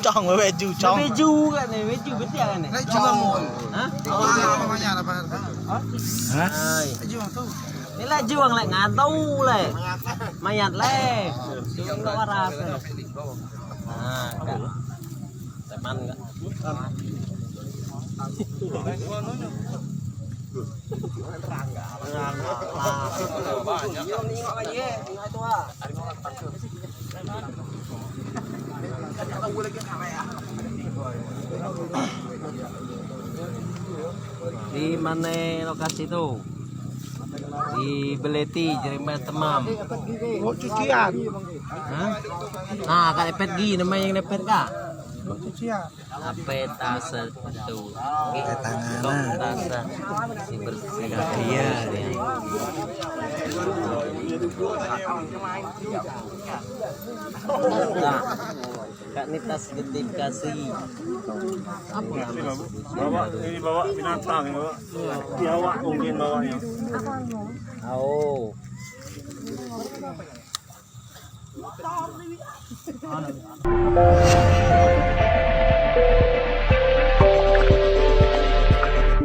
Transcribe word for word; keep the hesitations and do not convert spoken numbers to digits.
Cong, beju, cong. Beju kan ni, beju betul kan ni? Lek juang. Hah? Awak namanya apa? Hah? Hah? Ai. Juang tu. Ni lek juang lek ngantau lek. Mayat lek. Juang tak waras. Nah, kan. Teman enggak? Di mana lokasi tu? Di Beleti, Jeremban Temam. Oh, cucian. Hah? Nah, kak lepet gi, nama yang lepet kak? Oh, cucian. Apa tasa tu? Tangan. Tasa. Si bersih. Iya, iya. Nah, kak ni tas getik kasih. Apa nama? Bawa, ini bawa binatang, bawa. Biawak mungkin bawanya. Oh.